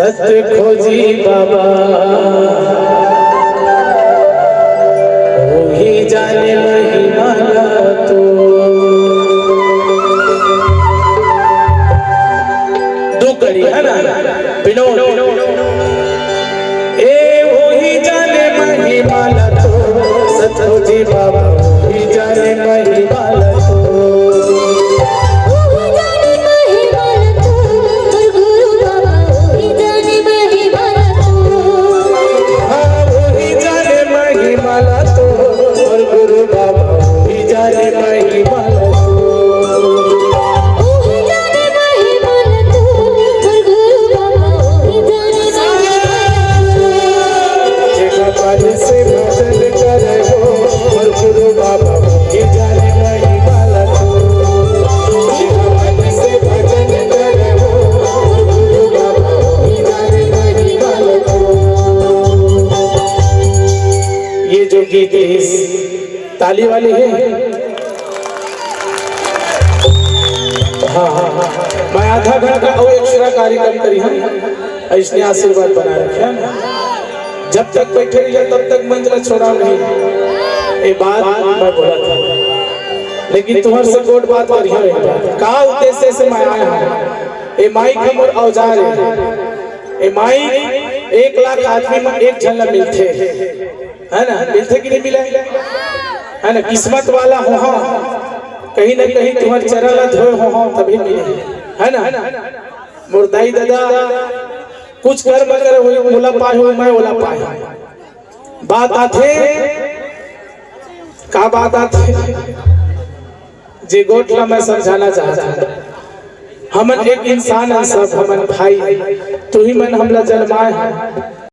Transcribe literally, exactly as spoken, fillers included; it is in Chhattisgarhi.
सत खोजी बाबा, वही जाने महिमा ला तो। दू कड़ी है ना, विनोद। ए वही जाने महिमा ला तो, सत खोजी बाबा, वही जाने महिमा ला तो। हाँ, वही जाने महिमा ला तो, और गुरु बाबा वही जाने महिमा ला तो। जेका मन से भजन करे हो, और गुरु बाबा वही जाने महिमा ला तो। जेका मन से भजन करे हो, और गुरु बाबा वही जाने महिमा ला तो। ये जो गीत है, ताली वाली है। हाँ, हाँ, हाँ। मैं आधा घंटा अउ एक्स्ट्रा कार्यक्रम करिहूँ, इसने आशीर्वाद बनाए रखे, है ना? जब तक बैठे रहिए, तब तक मंच ला छोड़ा नहीं। ये बात मैं बोला था, लेकिन तुम्हारे से गोट बात करिहूँ। एक बात, का उद्देश्य से मैं आया हूँ? ये माइक हमर औजार है। ए माई, एक लाख आदमी में एक झन ला मिलथे, है ना? मिलथे कि नहीं मिले? है ना? किस्मत वाला हो, हाँ, कहीं ना कहीं तुम्हारे चरण ला धोए हो, हाँ, तभी मिले, है ना? मोर दाई ददा कुछ कर्म करे हुए, मोला पाए हो, मैं ओला पाए हो। बात आथे, का बात आथे? जे गोठ ला मैं समझाना चाहता हूँ, हमन एक इंसान हन सब, हमन भाई, तुही मन हमला जन्माए हन।